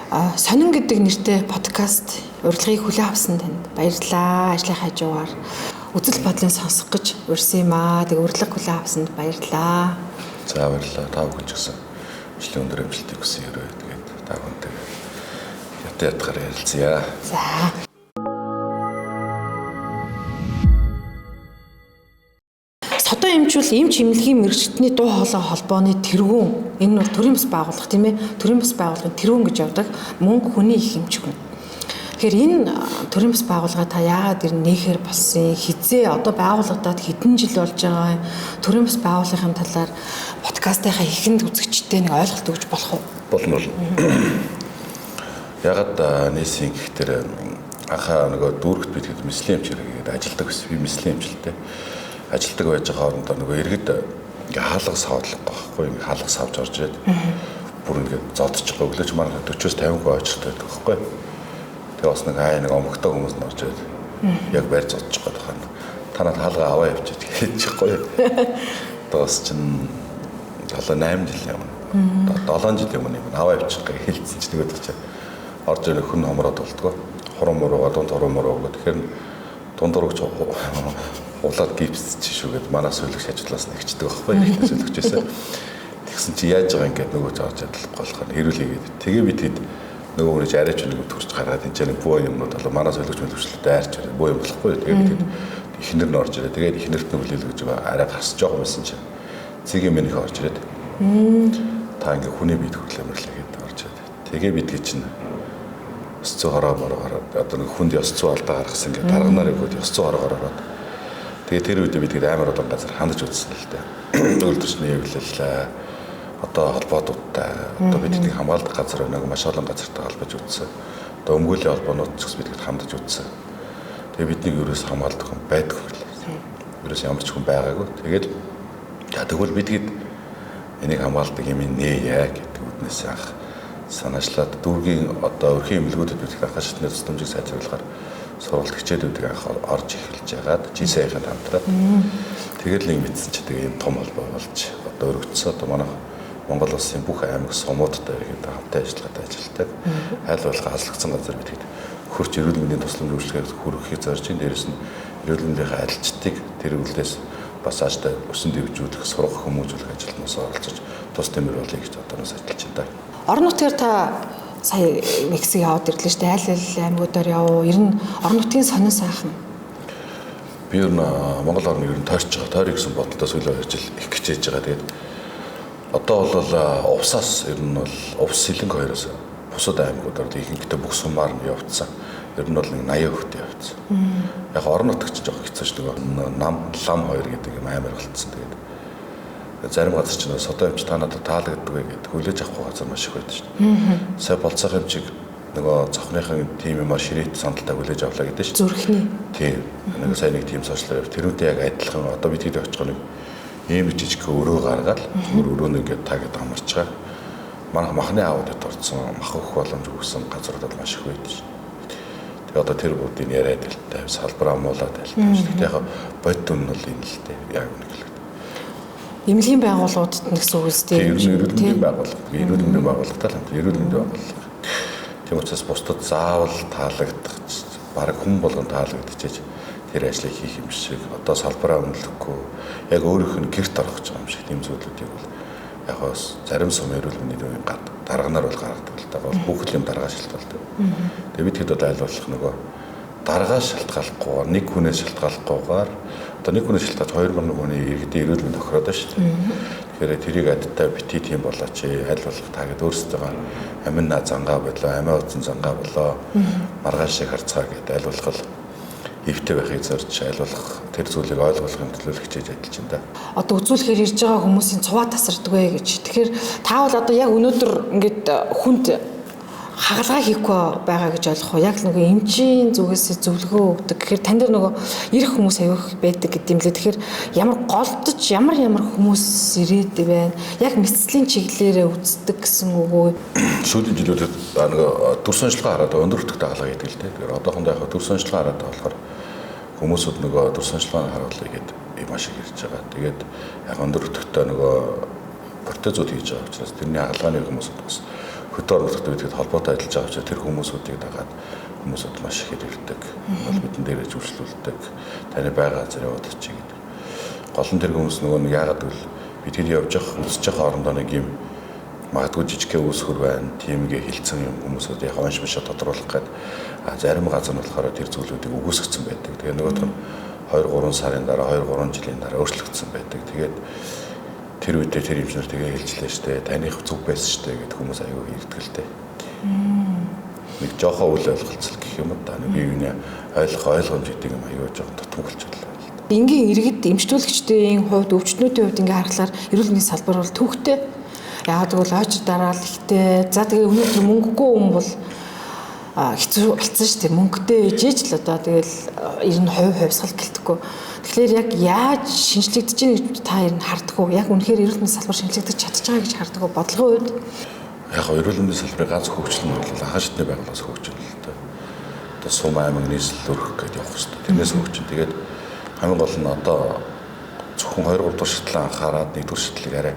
Сонин гэдэг нэртэй подкаст урилгыг хүлээн авсан танд баярлалаа. Ажлын хажуугаар үзэл бодлын сонсох гэж урьсан юм аа. Тэгээ урилга хүлээн авсанд баярлалаа. За баярлалаа. Та бүхэн ч гэсэн ажлын өндөр амжилтыг хүсэн өрөө. Тэгээд та бүхэнтэй ятаа ятгаар ярилцъя. За. Содон эмчүүл эмч эмнэлгийн мэргэжилтний дуу хоолой холбооны тэргүүн. Энэ бол төрийн бас байгууллага тийм ээ. Төрийн бас байгууллагын тэргүүн гэж явдаг. Мөн хүний их эмч хүн. Тэгэхээр энэ төрийн бас байгууллага та яагаад ер нь нээхээр болсон, хизээ одоо байгууллагадад хэдэн жил болж байгаа юм, төрийн бас байгууллагын талаар подкастынхаа ихэнд үзэгчтэй нэг ойлголт өгч болох уу? Болно. Ягаад нээсэн гэхээр анхаа нөгөө дүүрэгт бид хэд мэслийн эмч хэрэггээд ажилдаг байсан. Би мэслийн эмчилтэй ажилдаг байж байгаа хоорондоо нөгөө иргэд ингээ хаалга савдлахгүй байхгүй, ингээ хаалга савж орж ирээд бүр ингээ зодчих байгаа. Өглөөч манай 40-оос 50 хүн очиртай байдаг байхгүй. Тэгээ бас нэг аа нэг омогтой хүмүүс нь орж ирээд яг байр зодчих гээд байгаа. Та надад хаалга аваа явчих гэж хэлчихгүй. Одоо бас чинь 7 8 жил юм. 7 жил юм аваа явчих гэж хэлсэн чинь нөгөөд чинь орж ирэх хүн хомроод болдгоо. Хурам мурууга дунд хурам мурууга. Тэгэхээр дунд урагч улаад гипс чи шүү гэд манай суулгч ажиллаас нэгчдэг байхгүй. Ихтэй суулгч байсан. Тэгсэн чи яаж байгаа ингээд нөгөө ч орж ядлахгүй болохоор хэрүүл хийгээд. Тэгээ бид хэд нөгөө хүнийч арайч нэг төрч гаргаад энэ ч нэг буу юмнууд болоо манай суулгч мөлөвчлөлтөд айрч буу юм болохгүй. Тэгээ бид хэд эхнэр нь орж ирээ. Тэгээд эхнэрт нь хүлээлгэж байгаа арай гарч жоохон байсан чинь цэгийн мэнийх орж ирээд. Та ингээ хүний биед хөрлөмөрлөө гэд орж ирээд. Тэгээ бид чинь ёс зүй хороо мороо одоо нэг хүнд ёс зүй алдаа гаргасан ингээд дарганаар өгөөд ёс зүй хороогоор ороод. Тэгээ тэр үедээ бид тэгээд амар удаан газар хандаж үзсэн л дээ. Үйлдвэрчний хэвлэл одоо холбоотуудтай одоо бид тэдний хамгаалдаг газар нэг маш олон газартай холбож үзсэн. Одоо өмгөөллийн холбоонууд ч гэсэн бид тэд хандаж үзсэн. Тэгээ биднийг ерөөс хамгаалдаг хүн байдгүй гэлээ. Ерөөс ямар ч хүн байгаагүй. Тэгээд за тэгвэл бид хэд энийг хамгаалдаг юм нээе гэдэг үднээс анх санаачлаад дүүргийн одоо өрхийн эмнэлгүүдэд бид анх шатны тусламжийг сайжруулахаар сургалт хичээлүүдийг анх орж эхэлж байгаад GCI-ийн хамтраад тэгэл нэг мэдсэн чи тэгээ юм том холбоо болж одоо өргөдсөн. Одоо манай Монгол улсын бүх аймаг сумуудтай ихэд хамтаа ажиллагаад ажилтдаг. Айл болох аслагдсан газар бид хэд хөрч эрүүл мэндийн тусламж үйлчилгээг хүргэхийг зорж байна. Дээрээс нь эрүүл мэндийн ажилчдыг тэр үйлдэлээс бас цаашдаа өсөн дэвжүүлэх, сургах, хүмүүжүүлэх ажилд нас оролцож тус тэмэр болъё гэж одооноос ажиллаж байна. Орон нутгаар та сая нэг хэсэг яваад ирлээ шүү дээ. Айл айл аймагуудаар яв. Ер нь орон нутгийн сонин сайхан. Би ер нь Монгол орныг ер нь тойрч байгаа. Тойрё гэсэн бодолтой сүүлийн 2 жил их хичээж байгаа. Тэгээд одоо бол увсаас ер нь бол увс Сэлэнг хоёроос бусад аймагуудаар ихэнхдээ бүх сумаар нь явцсан. Ер нь бол нэг 80% явцсан. Яг орон нутагч жоох хэцүү шүү дээ. Нам, лам хоёр гэдэг юм амар болцсон. Тэгээд зарим газар чинь содон эмч та надад таалагддаг вэ гэдэг хүлээж авахгүй газар маш их байдаг шүү дээ. Сая болцоох эмчиг нөгөө цохныхан тим юмар ширээт сандалтай хүлээж авлаа гэдэг шүү дээ. Зүрхний. Тийм. Нэг сая нэг тим сошиалаар яв. Тэрүүнтэй яг адилхан одоо бид хэд очих нэг ийм жижиг өрөө гаргаад зүгээр өрөөний ингээд та гэдээ амарч байгаа. Манай махны аавуудад орсон мах өгөх боломж өгсөн газруудад маш их байдаг шүү дээ. Тэгээ одоо тэр бүгдийг яриад байлтай, салбар амуулаад байлтай. Гэхдээ яг бодит үнэн бол энэ л дээ. Яг үнэ хэлэхэд. Эмнэлгийн байгууллагуудад нь гэсэн үг үстэй. Эрүүл мэндийн байгууллага. Эрүүл мэндийн байгууллагатай л хамт эрүүл мэндийн байгууллага. Тийм учраас бусдад заавал таалагдах, бараг хүн болгон таалагдчихэж тэр ажлыг хийх юм шиг одоо салбараа үнэлэхгүй яг өөрийнх нь гэрт орох гэж байгаа юм шиг тийм зүйлүүдийг бол яг бас зарим сум эрүүл мэндийн дарганаар бол гаргадаг л даа. Бүх юм даргаа шалтгаалдаг. Тэгээ бид хэд одоо аль болох нөгөө даргаа шалтгааллахгүйгээр нэг хүнээс шалтгааллахгүйгээр одоо нэг хүнээс шалтгаалж 2000 хүний иргэдийн эрүүл мэнд тохироод байна шүү дээ. Тэгэхээр тэрийг адтай бити тийм болооч аль болох та гэд өөрсдөө амин зангаа болоо, амиа утсан зангаа болоо, маргааш шиг харцгаа гэд аль болох эвтэй байхыг зорж аль болох тэр зүйлийг ойлгохын төлөө хичээж ажиллаж байна да. Одоо үзүүлэхээр ирж байгаа хүмүүсийн цуваа тасардаг вэ гэж. Тэгэхээр та бол одоо яг өнөөдөр ингээд хүнд хагалгаа хийхгүй байгаа гэж ойлгох уу? Яг л нөгөө эмчийн зүгээс зөвлөгөө өгдөг. Тэгэхээр тань дээр нөгөө ирэх хүмүүс аюух байдаг гэдэг юм лээ. Тэгэхээр ямар голдож ямар хүмүүс ирээд байна? Яг мэдслийн чиглэлээрээ үздэг гэсэн үг үү? Сүүлийн жилүүдэд нөгөө дүрс онцлогоо хараад өндөр өртөгтэй хагалгаа хийдэг л дээ. Тэгэхээр одоохондоо яг дүрс онцлогоо хараад болохоор хүмүүсүүд нөгөө дүрс онцлогоо харуулъя гэдэг юм маш их ирж байгаа. Тэгээд яг өндөр өртөгтэй нөгөө протезууд хийж байгаа учраас тэрний хагалгааны хүмүүсүүд бас Хөдөө орон нутгад бидэд холбоотой ажиллаж байгаа учраас тэр хүмүүсүүдийг дагаад хүмүүсүүд маш их ирдэг. Бол бидэн дээрээ үйлчлүүлдэг. Таны байгаа газар яваад очие гэдэг. Гол нь тэр хүмүүс нөгөө нэг яагаад гэвэл бид тэр явж явах үзэж байгаа хоорондоо нэг юм магадгүй жижигхэн үүсгэр байна. Тиймгээ хилцэн юм хүмүүсүүд яг онш бишээ тодруулах гээд зарим газар нь болохоор тэр зүйлүүдийг үгүйсгэсэн байдаг. Тэгээ нөгөөх нь 2 3 сарын дараа, 2 3 жилийн дараа өөрчлөгдсөн байдаг. Тэгээд тэр үедээ тэр эмчнэр тэгээ хэлжлээ штэ. Таных зүг байсан штэ гэд хүмүүс аюу ирдэг л дээ. Нэг жоохон үл ойлголцол гэх юм да. Нэг бие биенээ ойлгох ойлгомж гэдэг юм аюу жоохон тутамг болчихлоо. Энгийн иргэд эмчтүүлэгчдийн хувьд, өвчтнүүдийн хувьд ингээ харахаар эрүүл мэндийн салбар бол төвхтэй. Яагаад гэвэл ойч дараал ихтэй. За, тэгээ өнөөдөр мөнгөгүй хүн бол хэцүү болсон шүү дээ. Мөнгөтэй ээжээж л одоо тэгэл 90% хувьсгал гэлтэхгүй. Тэгэхээр яг яаж шинжлэгдэж байгаа гэж та ер нь харддаг уу? Яг үнэхээр эрүүл мэндийн салбар шинжлэгдэж чадж байгаа гэж харддаг уу? Бодлогын хувьд. Яг гоо эрүүл мэндийн салбарын ганц хөгжил нь бол анхан шатны байгууллагаас хөгжил л дээ. Одоо сум аймаг нийслэл өргөх гэдээ явах хэрэгтэй. Тэрнээс хөгжин. Тэгээд хамгийн гол нь одоо зөвхөн 2 3 дахь шатлан анхаарад 1 дугаар шатлыг арай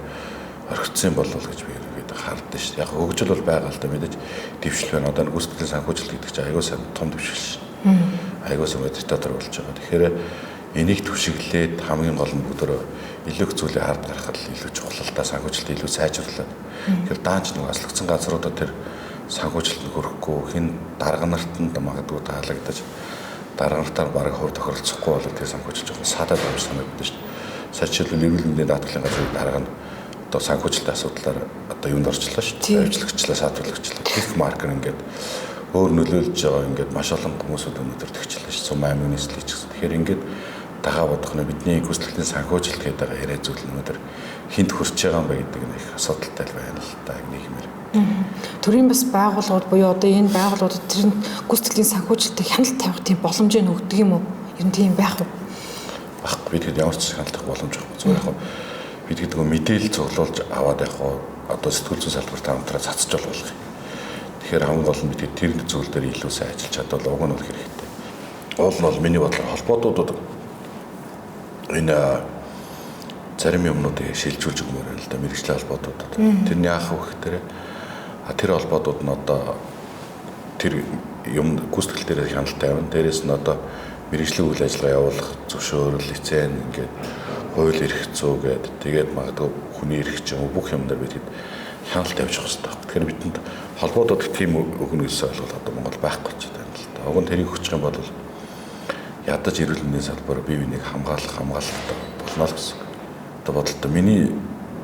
орхицсан болов гэж би ерөнхийдөө хардсан шүү дээ. Яг хөгжил бол байгаа л да, мэдээж дэвшил байна. Одоо гүйцэтгэлийн санхүүжилт гэдэг чинь аягүй сайн том дэвшил шин. Аягүй сайн диктатор болж байгаа. Тэгэхээр энийг түшиглээд хамгийн гол нь бүгдөө илүү их зүйлийг хард гаргахад илүү чухал л да, санхүүжилт илүү сайжруулаад. Тэгэхээр даанч нэг аслагдсан газруудад тэр санхүүжилт нь хөрөхгүй, хин дарга нарт нь магадгүй таалагдаж, дарга нартаар бараг хувь тохиролцохгүй бол тэр санхүүжилт жоохон саадаад байгаа юм санагддаг шүү дээ. Сая жишээлбэл эрүүл мэндийн даатгалын газрын дарга нь одоо санхүүжилтийн асуудлаар одоо юунд орчлоо шүү дээ. Авчлагчлаа, саатуулагчлаа. Тех маркер ингээд өөр нөлөөлж байгаа, ингээд маш олон хүмүүсүүд өнөөдөр тэгчлээ шүү. Сум аймгийн нийслэл ч гэсэн. Тэгэхээр ингээд дагаа бодох нь бидний гүйцэтгэлийн санхүүжилт гэдэг байгаа яриа зүйл өнөөдөр хинт хүрч байгаа юм бэ гэдэг нь их асуудалтай байна л да, нэг юмэр. Төрийн бас байгууллагууд буюу одоо энэ байгууллагуудад тэр гүйцэтгэлийн санхүүжилтийг хяналт тавих тийм боломжийг өгдөг юм уу? Ер нь тийм байх уу? Баггүй, бид хэд ямар ч хяналт тавих боломж байхгүй. Зүгээр яг бид гэдэг нь мэдээлэл цуглуулж аваад яг одоо сэтгүүл зүйн салбарт хамтраа цацж болох юм. Тэгэхээр хамгийн гол нь бид тэр зүйл дээр илүү сайн ажиллаж чадвал уг нь бол хэрэгтэй. Уул нь бол миний бодлоор холбоотуудад энэ зарим юмнуудыг шилжүүлж өгмөр байна л да, мэргэжлийн холбоотуудад. Тэр нь яах вэ гэхээр тэр холбоотууд нь одоо тэр юм гүйцэтгэл дээр хяналт тавина. Дээрээс нь одоо мэргэжлийн үйл ажиллагаа явуулах зөвшөөрөл, лиценз, ингээд хууль эрх зүй гээд, тэгээд магадгүй хүний эрх ч юм уу, бүх юм дээр бид хяналт тавьж явах хэрэгтэй. Тэгэхээр бидэнд холбоотууд тийм өгнө гэсэн ойлголт одоо Монгол байхгүй ч байна л да. Уг нь тэрийг өгчих юм бол ядаж эрүүл мэндийн салбар бие биенийг хамгаалах хамгаалалттай болно л гэсэн. Одоо бодолтой миний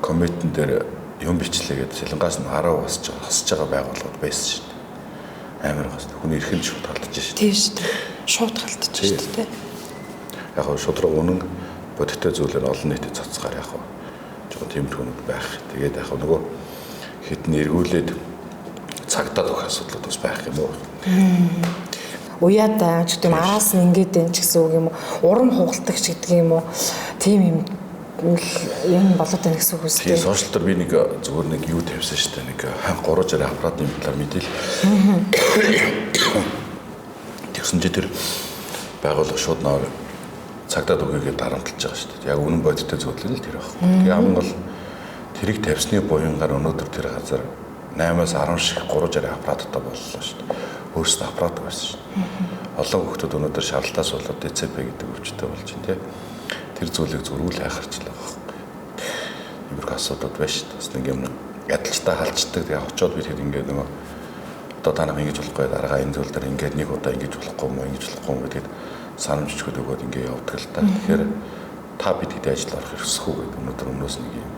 коммитэн дээр юм бичлээ гэдэг Сэлэнгаас нь 10 басж байгаа, хасж байгаа байгууллагууд байсан шүү дээ. Амар гас хүний эрхэн шууд алдаж шээ. Тийм шүү дээ. Шууд алдаж шүү дээ. Яг гоо шудраг үнэн бодиттой зүйлээр олон нийтэд цацгаар яг гоо жоохон тиймэрхүү байх. Тэгээд яг нөгөө хитэн эргүүлээд цагдаад өгөх асуудлууд бас байх юм уу? Уяад ч гэдэг юм, араас нь ингээд энэ ч гэсэн үг юм уу, урам хугалдаг ч гэдэг юм уу, тийм юм юм болоод байна гэсэн үг үстэй. Тийм, сошиал дээр би нэг зүгээр нэг юу тавьсан шүү дээ. Нэг 360 аппаратын талаар мэдээлэл. Тэгсэн чи тэр байгууллага шууд нөр цагдаад өгөөгээ дарамтлаж байгаа шүү дээ. Яг үнэн бодиттой зүйл л тэр байхгүй. Тэгээ хамгийн гол тэрийг тавьсны буянгаар өнөөдөр тэр газар 8-аас 10 шиг 360 аппараттай боллоо шүү дээ. Өөрсдөө аппарат байсан шүү дээ. Олон хүмүүс өнөөдөр шаралтаас болоод ДЦП гэдэг өвчтөй болж байна, тий. Тэр зүйлийг зүрүүл хайхарчлаа байхгүй. Иймэрхүү асуудлууд байна шүү дээ. Бас нэг юм ядалчтай халчдаг. Тэгээ очоод би тэр ингээд нөгөө одоо та нар ингэж болохгүй, дараагаа энэ зүйл дээр ингээд нэг удаа ингэж болохгүй юм уу, ингэж болохгүй юм гэдгээд санамж өчгөд өгөөд ингээд явдаг л та. Тэгэхээр та бид гэдэг ажил орох эрсэхгүй гэдэг өнөөдөр өмнөөс нэг юм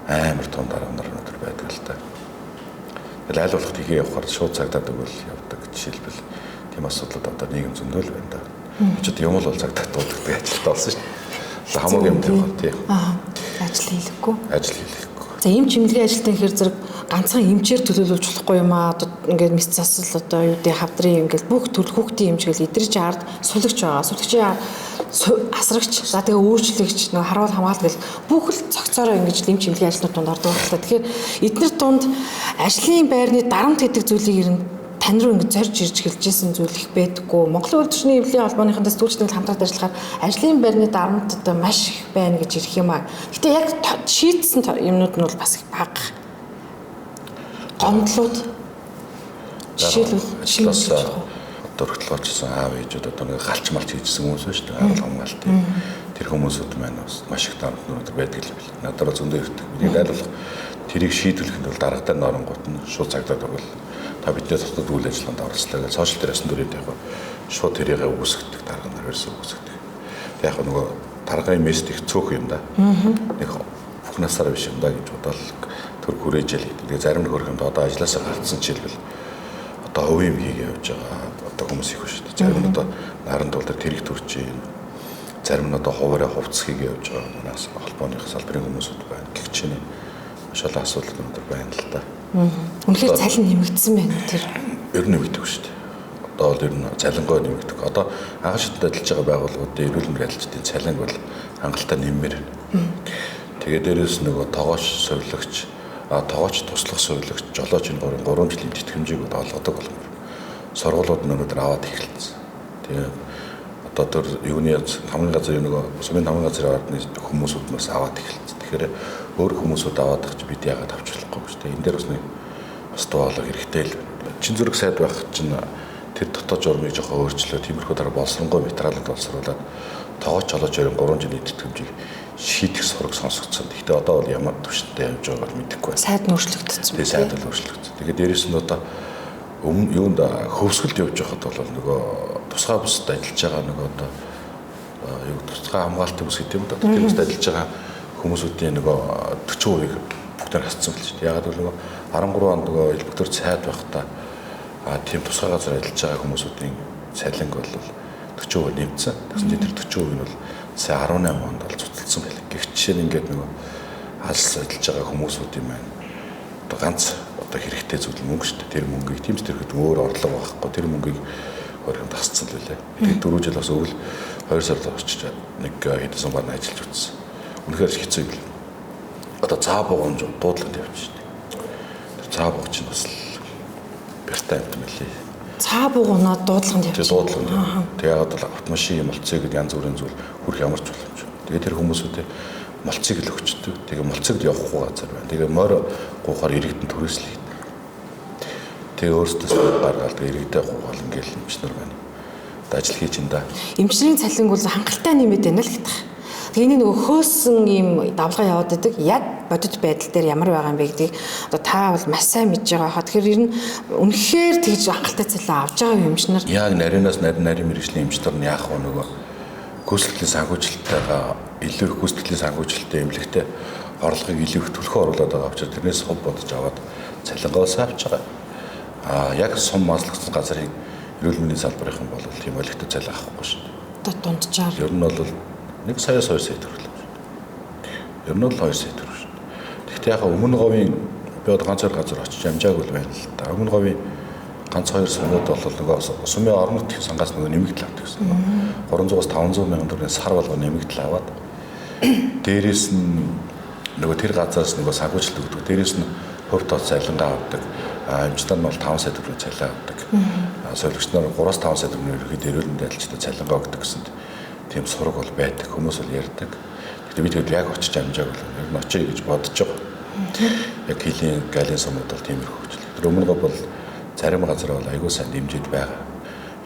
амар том дарга нар өнөөдөр байдаг л та. Тэгэл аль болох тхий явахаар шууд цагдаад өгвөл явдаг. Жишээлбэл тийм асуудлууд одоо нийгэм зөндөл байна да. Би ч одоо юм л бол цагдаад дууддаг ажилтаа болсон шүү дээ. Хамаагүй юм тавих тий. Аа. Ажил хийлэхгүй. Ажил хийлэхгүй. За, эмч эмнэлгийн ажилтны хэр зэрэг ганцхан эмчээр төлөөлүүлж болохгүй юм аа. Одоо ингээд мэс засал, одоо юу гэдэг, хавдрын юм гэл бүх төрөл хүүхдийн эмч гэл эдгэрч ард сулагч байгаа. Сулагчийн асрагч, за тэгээ өөрчлөгч, нөгөө харуул хамгаалт гэл бүх л цогцоороо ингэж эмч эмнэлгийн ажилтнууд дунд ордог байна. Тэгэхээр эднэр дунд ажлын байрны дарамт гэдэг зүйлийг ер нь тань руу ингэж зорж ирж хэлжсэн зүйл их байдаггүй. Монголын үйлдвэрчний эвлэлийн холбооныхондоо сэтгүүлчдийн хамтраад ажиллахаар ажлын байрны дарамт одоо маш их байна гэж ирэх юм аа. Гэтэ яг шийдсэн юмнууд нь бол бас их бага. Гомдлууд жишээлбэл ажлаас дөрөгтлөөчсөн аав ээжүүд одоо нэг галч малч хийжсэн хүмүүс байна шүү дээ. Арал хамгаалт. Тэр хүмүүсүүд маань бас маш их дарамт өнөөдөр байдаг л бил. Надад бол зөндөө ирдэг. Бидний айлуулах тэрийг шийдвэрлэхэд бол даргатай норонгууд нь шууд цагдаад өгвөл та бидний дотоод үйл ажиллагаанд оролцлоо гэж сошиал дээр 94-д яг шууд тэрийг үүсгдэг, дарга нар ерөөсөө үүсгдэг. Тэг яг нөгөө даргын мест их цөөх юм да. Нэг бүх насаараа биш юм да гэж бодоол төр хүрээжэл гэдэг. Тэгээ зарим нэг хөрхөнд одоо ажилласаа гарцсан жишээлбэл одоо хувийн юм хийгээ явж байгаа одоо хүмүүс их шүү дээ. Зарим нь одоо наран тул дээр тэрэг төрж байна. Зарим нь одоо хуваараа хувцас хийгээ явж байгаа. Манаас холбооны салбарын хүмүүсүүд байна. Гэх чинь маш олон асуудал өндөр байна л да. Үнэхээр цалин нэмэгдсэн байна уу тэр? Ер нь нэмэгдэх шүү дээ. Одоо бол ер нь цалингой нэмэгдэх. Одоо анхан шатанд ажиллаж байгаа байгууллагуудын эрүүл мэндийн ажилчдын цалинг бол хангалттай нэммээр байна. Тэгээ дээрээс нөгөө тогооч совилогч, тогооч туслах совилогч, жолооч энэ 3 жилийн тэтгэмжийг бол олгодог болгомор. Сургуулиуд нь өнөөдөр аваад эхэлсэн. Тэгээ одоо тэр юуны хамгийн газар нөгөө сумын хамгийн газрын ордны хүмүүсүүд бас аваад эхэлсэн. Тэгэхээр өөр хүмүүсүүд аваад ах чи бид яагаад авч болохгүй гэж. Тэгээ энэ дээр бас нэг бас дуу хоолой хэрэгтэй л. Чин зүрх сайд байх чинь тэр дотоод журмыг жоохон өөрчлөө. Тиймэрхүү дараа боловсронгуй материалууд боловсруулад тогооч жолооч хоёрын 3 жилийн тэтгэмжийг шийдэх сураг сонсогдсон. Гэхдээ одоо бол ямар түвшинтэй явж байгааг бол мэдэхгүй байна. Сайд нь өөрчлөгдсөн. Тэгээ сайд бол өөрчлөгдсөн. Тэгээ дээрээс нь одоо өмнө юунд хөвсгөлд явж байхад бол нөгөө тусгай бусад ажиллаж байгаа нөгөө одоо юу тусгай хамгаалтын бүс гэдэг юм да. Тэр бүсд ажиллаж байгаа хүмүүсүүдийн нөгөө 40%-ийг бүгдээр хасцсан байл шүү дээ. Яагаад гэвэл нөгөө 13 онд нөгөө элбэгтэр сайд байхдаа тийм тусгай газар ажиллаж байгаа хүмүүсүүдийн цалинг бол 40% нэмсэн. Тэгсэн чинь тэр 40% нь бол сая 18 онд бол цуцалсан байл. Гэх жишээ нь ингээд нөгөө алс ажиллаж байгаа хүмүүсүүдийн маань одоо ганц одоо хэрэгтэй зүйл мөнгө шүү дээ. Тэр мөнгийг тийм ч тэрхэд өөр орлого байхгүй. Тэр мөнгийг өөр юм тасцсан л үлээ. Тэгээд 4 жил бас өвөл 2 сар очиж нэг хэдэн сумгаар нь ажиллаж үзсэн. Үнэхээр хэцүү юм л. Одоо цаа бугуйн дуудлага тавьчих шүү дээ. Тэр цаа буг чинь бас л бяртай амт мэлээ. Цаа бугуйнаа дуудлаганд явчих. Дуудлаганд. Тэгээ яагаад бол автомашин молцыг гэдэг янз бүрийн зүйл хүрэх ямар ч боломж. Тэгээ тэр хүмүүсүүдээ молцыг л өгчдөг. Тэгээ молцогд явахгүй газар байна. Тэгээ морь гуухаар иргэдэн түрээслэх хийдэг. Тэгээ өөрсдөөс гаргаал тэгээ иргэдээ гуйгаал ингээл эмчнэр байна. Одоо ажил хийж ин да. Эмчнэрийн цалинг бол хангалттай нэмээд байна л гэдэг. Тэгээ энэ нөгөө хөөсөн ийм давлгаа яваад идэг. Яг бодит байдал дээр ямар байгаа юм бэ гэдгийг одоо та бол маш сайн мэдж байгаа хаа. Тэгэхээр ер нь үнэхээр тэгж хангалттай цалин авч байгаа юм эмчнэр. Яг нарийнаас нарийн мэргэжлийн эмчнэр нь яах вэ нөгөө гүйцэтгэлийн санхүүжилттэйгээ илүү их гүйцэтгэлийн санхүүжилттэй эмнэлэгтэй орлогыг илүү их түлхүү оруулаад байгаа учраас тэрнээс хувь бодож аваад цалингаа авч байгаа. Аа яг сум маслагдсан газрын эрүүл мэндийн салбарын бол тийм олигтой цалин авахгүй шүү дээ. Одоо дунджаар. Ер нь бол 1 саяас 2 сая төгрөг. Ер нь бол 2 сая төгрөг шүү дээ. Тэгэхдээ яг өмнө говийн би одоо ганц хоёр газар очиж амжаагүй л байна л да. Өмнө говийн ганц хоёр сумууд бол нөгөө сумын орон нутгийн сангаас нөгөө нэмэгдэл авдаг гэсэн. 300-аас 500 мянган төгрөгийн сар болгоо нэмэгдэл аваад дээрээс нь нөгөө тэр газараас нөгөө санхүүжилт өгдөг. Дээрээс нь хувь тооц цалингаа авдаг. Эмчнэр нь бол 5 сая төгрөг цалин авдаг. Солигч нар 3-5 сая төгрөгийн ерөнхийдөө эрүүл мэндийн ажилчдад цалингаа өгдөг гэсэн тийм сураг бол байдаг. Хүмүүс бол ярьдаг. Гэхдээ би тэгэл яг очиж амжаагүй л ер нь очие гэж бодож байгаа. Яг хилийн галийн сумууд бол тиймэрхүү хөгжил. Тэр өмнө гол бол зарим газар бол айгүй сайн дэмжиж байгаа.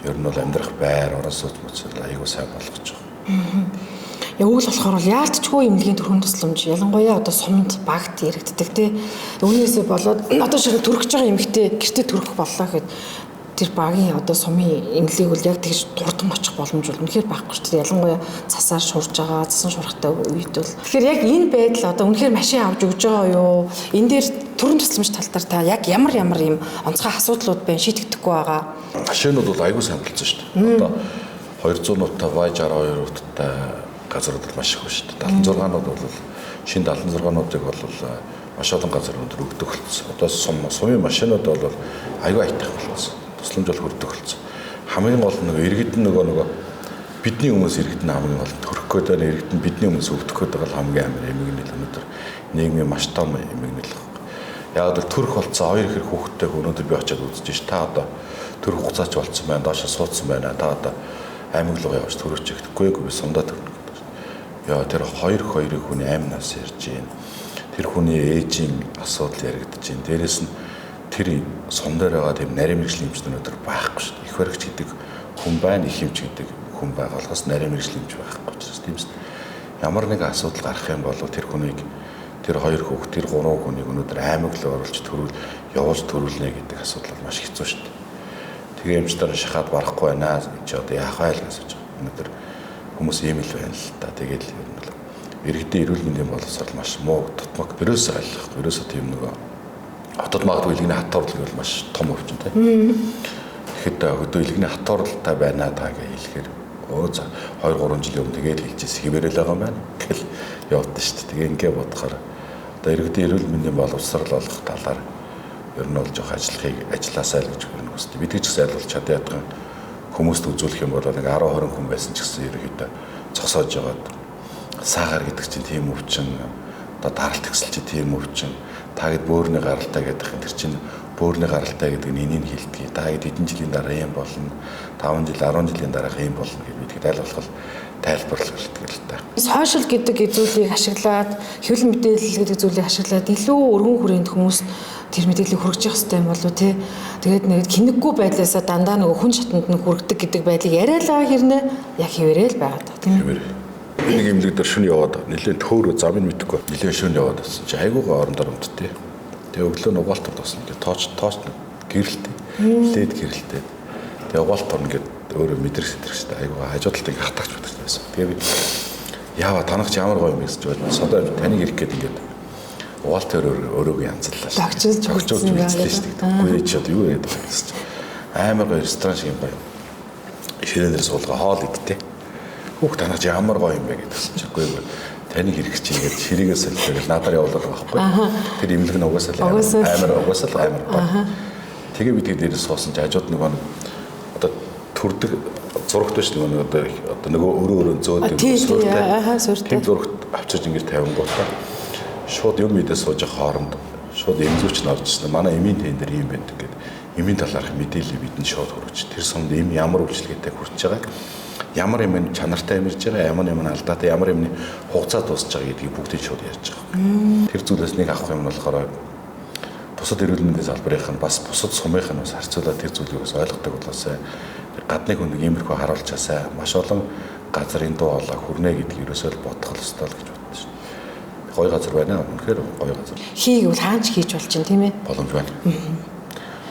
Ер нь бол амьдрах байр, орон сууц моц айгүй сайн болгож байгаа. Яг үйл болохоор бол яалтчгүй эмнэлгийн төрхөн тусламж ялангуяа одоо сумд багт яригддаг тий. Үүнээсээ болоод одоо ширээ төрөх гэж байгаа эмэгтэй гэртээ төрөх боллоо гэхэд тэр багийн одоо сумын эмнэлгийг бол яг тэгж дурдан очих боломж бол үнэхээр байхгүй шүү дээ. Ялангуяа цасаар шуурж байгаа, цасан шуурхтай үед бол. Тэгэхээр яг энэ байдал одоо үнэхээр машин авч өгж байгаа юу? Энэ дээр төрөн тусламж тал дээр та яг ямар ямар юм онцгой асуудлууд байна шийдэгдэхгүй байгаа. Машинууд бол айгүй сайн болсон шүү дээ. Одоо 200 нуттай, Y62 нуттай газрууд бол маш их байна шүү дээ. 76-нууд бол шинэ 76-нуудыг бол маш олон газар өндөр өгдөг болсон. Одоо сумын машинууд бол айгүй аятайхан болсон. Тусламж бол хүрдэг болсон. Хамгийн гол нь нөгөө иргэд нь нөгөө бидний хүмүүс иргэд нь хамгийн гол нь төрөх гээд байна. Иргэд нь бидний хүмүүс өвдөх гээд байгаа хамгийн амар эмгэнэл өнөөдөр нийгмийн маш том эмгэнэл. Яг л төрөх болцсон хоёр ихэр хүүхэдтэй өнөөдөр би очиад үзэж ш. Та одоо төрөх хугацаач болцсон байна. Доошо суудсан байна. Та одоо аймаг руу явж төрөөч гэхгүй би сумдаа төрнө гэдэг. Яа тэр хоёр хоёрыг хүний амь нас ярьж байна. Тэр хүний ээжийн асуудал яригдж байна. Дээрээс нь Тэр сум дээр байгаа тийм нарийн мэргэжлийн эмч нар өнөөдөр байхгүй шүү дээ. Их баригч гэдэг хүн байна, их эмч гэдэг хүн байгаа болохоос нарийн мэргэжлийн эмч байхгүй учраас тийм ээ. Ямар нэгэн асуудал гарах юм бол тэр хүнийг, тэр хоёр хүүхд, тэр гурван хүнийг өнөөдөр аймаг руу оруулж төрүүл явуулж төрүүлнэ гэдэг асуудал бол маш хэцүү шүү дээ. Тэгээ эмч нар шахаад барахгүй байна гэж одоо яах вэ гэж асууж байгаа. Өнөөдөр хүмүүс ийм л байна л та. Тэгээд л ер нь бол иргэдийн эрүүл мэндийн боловсрол маш муу, дутмаг. Ерөөсөө айлах. Ерөөсөө тийм нөгөө хотод магадгүй илгэний хатуурлал гэвэл маш том өвчин тийм. Тэгэхэд хөдөө илгэний хатуурлалтай байна та гэж хэлэхээр өө за 2 3 жилийн өмнө тэгээд хэлжээс хിവэрэл байгаа юм байна гэл явдсан шүү дээ. Тэгээ ингээ бодохоор одоо иргэдийн эрүүл мэндийн боловсрол олох талаар ер нь бол жоох ажиллахыг ажилласаа л гэж ер нь хүсдэг. Бид ч гэсэн аль бол чадан ядхан хүмүүст үзүүлэх юм бол нэг 10 20 хүн байсан ч гэсэн ерөнхийдөө зогсоож байгаад саагаар гэдэг чинь тийм өвчин, одоо даралт ихсэл чинь тийм өвчин, та гэд бөөрний гаралтай гэдэг юм, тэр чинь бөөрний гаралтай гэдэг нь энийг хэлдэг. Та гэд хэдэн жилийн дараа ийм болно, 5 жил 10 жилийн дараах ийм болно гэж бид хэд аль болох тайлбарлах хэрэгтэй л та. Сошиал гэдэг зүйлийг ашиглаад, хэвлэл мэдээлэл гэдэг зүйлийг ашиглаад илүү өргөн хүрээнд хүмүүс тэр мэдээллийг хүргэж явах хэрэгтэй юм болов уу те. Тэгээд нэг хинэггүй байдлаасаа дандаа нөгөө хүн шатанд нь хүргэдэг гэдэг байдлыг яриа л байгаа хэрнээ яг хэвээрээ л байгаа та тийм ээ. Нэг имлэг дээр шөнө яваад нэлээд төөрөө замыг мэдэхгүй нэлээд шөнө яваад байсан чи айгуугаа орон дарамттай. Тэгээ өглөө нь угаалт орсон ингээд тооч гэрэлтэй. Лээд гэрэлтэй. Тэгээ угаалт орно гэд өөрөө мэдрэг сэтрэг шүү дээ. Айгуугаа хажуу талд ингээд хатагч батагч байсан. Тэгээ би яава танах чи ямар гоё юм бэ гэж бодсон. Содоо таныг ирэх гээд ингээд угаалт өрөөгөө янзллаа шүү. Догчилж үлдсэн шүү дээ. Үгүй чи одоо юу яриад байгаа юм гэсэн чи. Амар гоё ресторан шиг юм гоё. Ширээн дээр суулгаа хоол идтээ. Хүүх танах чи ямар гоё юм бэ гэдгсэн чи. Үгүй таныг ирэх чи ингээд ширээгээ солиод гэл надаар явуулаад байгаа байхгүй. Тэр имлэг нь угаасаа л амар угаасаа л амар гоё. Тэгээ би тэгээд дээрээ суусан чи хажууд нөгөө одоо төрдөг зурагт биш нөгөө одоо нөгөө өрөө зөөдөг сууртай. Тийм зурагт авчирч ингээд тавингуудаа шууд юм мэдээ сууж байгаа хооронд шууд эмзүүч нь орж ирсэн. Манай эмийн тэн дээр юм байдаг гэд эмийн талаарх мэдээлэл бидэнд шууд хүргэж. Тэр сумд эм ямар үйлчилгээтэй хүрч байгааг, ямар юм чанартай эмэрж байгаа, ямар юм алдаатай, ямар юмны хугацаа дуусч байгаа гэдгийг бүгдийг шууд ярьж байгаа. Тэр зүйлээс нэг авах юм нь болохоор бусад эрүүл мэндийн салбарынх нь бас бусад сумынх нь бас харьцуулаад тэр зүйлийг бас ойлгодог болоосай. Гадны хүн нэг иймэрхүү харуулчаасай. Маш олон газрын дуу хоолой хүрнэ гэдгийг ерөөсөө л бодох ёстой л гэж бодсон шүү. Гоё газар байна. Үнэхээр гоё газар. Хийгээвэл хаач хийж болж чинь тийм ээ. Боломж байна.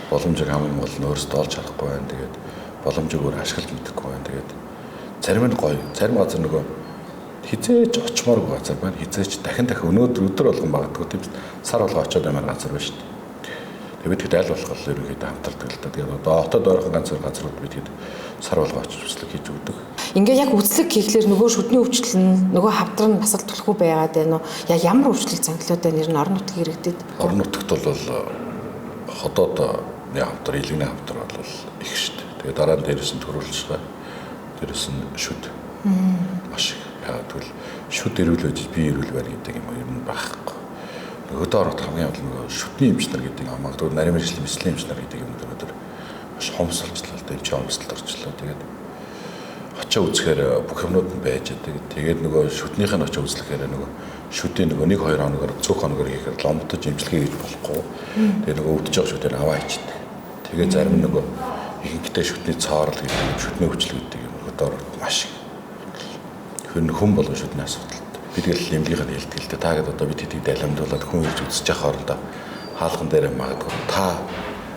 Боломжийг хамгийн гол нь өөрсдөө олж харахгүй байна. Тэгээд боломжийг өөр ашиглаж мэдэхгүй байна. Тэгээд зарим нь гоё. Зарим газар нөгөө хизээж очмооргүй газар байна. Хизээж дахин өнөөдөр өдөр болгон магадгүй тийм сар болго очиод амар газар байна шүү дээ. Тэгээд бид хэд аль болох ерөнхийдөө хамтардаг л та. Тэгээд одоо хотод ойрхон ганц хоёр газрууд бид хэд сар болго очиж үслэг хийж өгдөг. Ингээ яг үслэг хийхлээр нөгөө шүдний өвчлөл нь нөгөө хавдар нь бас л түлхүү байгаад байна уу? Яг ямар өвчлөл зангилууд байна нэр нь орон нутгийн иргэдэд? Орон нутагт бол ходоод хавдар, илгэний хавдар бол их шүү дээ. Тэгээд дараа нь дээрээс нь төрүүлж байгаа. Дээрээс нь шүд. Маш их. Яг тэгвэл шүд эрүүл байж би эрүүл байна гэдэг юм ер нь байхгүй. Нөгөө ороод хамгийн гол нөгөө шүдний эмч нар гэдэг юм магадгүй нарийн мэргэжлийн мэслийн эмч нар гэдэг юм өнөөдөр маш хомс болчлоо л да. Эмч хомсолд орчлоо. Тэгээд очоо үзэхээр бүх юмнууд нь байж байдаг. Тэгээд нөгөө шүднийх нь очоо үзлэхээр нөгөө шүдийн нөгөө 1 2 хоногор цөөх хоногор хийхээр ломтож эмчилгээ хийж болохгүй. Тэгээд нөгөө өвдөж байгаа шүдээр аваа хийчихдэг. Тэгээд зарим нөгөө ихэнхдээ шүдний цоорол гэдэг, шүдний өвчлөл гэдэг юм өдөр маш их. Хүн болгон шүдний асуудал. Би тэгэл эмнэлгийнх нь хэлдэг л дээ. Та гэд одоо бид хэдийг далимдуулаад хүн ирж үзэж явах хоорондоо хаалган дээр магадгүй та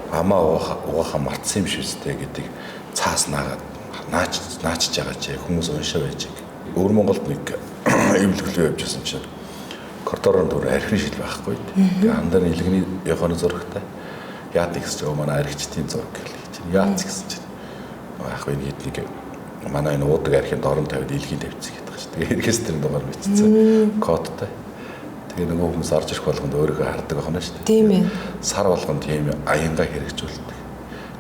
амаа угаахаа мартсан юм шиг үстэй гэдэг цаас наагаад наачж байгаа чи хүмүүс уншаа байж. Өвөр Монголд нэг эмнэлэг рүү явж байсан чинь коридорын дүр архины шил байхгүй. Тэгээ хандан илгэний яханы зурагтай. Яат гэсэн чинь манай архичдын зураг гэл чинь. Яат гэсэн чинь яг энэ хэд нэг манай энэ уудаг архинд орон тавиад илгийн тавьчихсан гэдэг чинь. Тэгээ регистрийн дугаар бичсэн кодтой. Тэгээ нөгөө хүмүүс орж ирэх болгонд өөрийгөө хардаг байна шүү дээ. Тийм ээ. Сар болгон тийм аянга хэрэгжүүлдэг.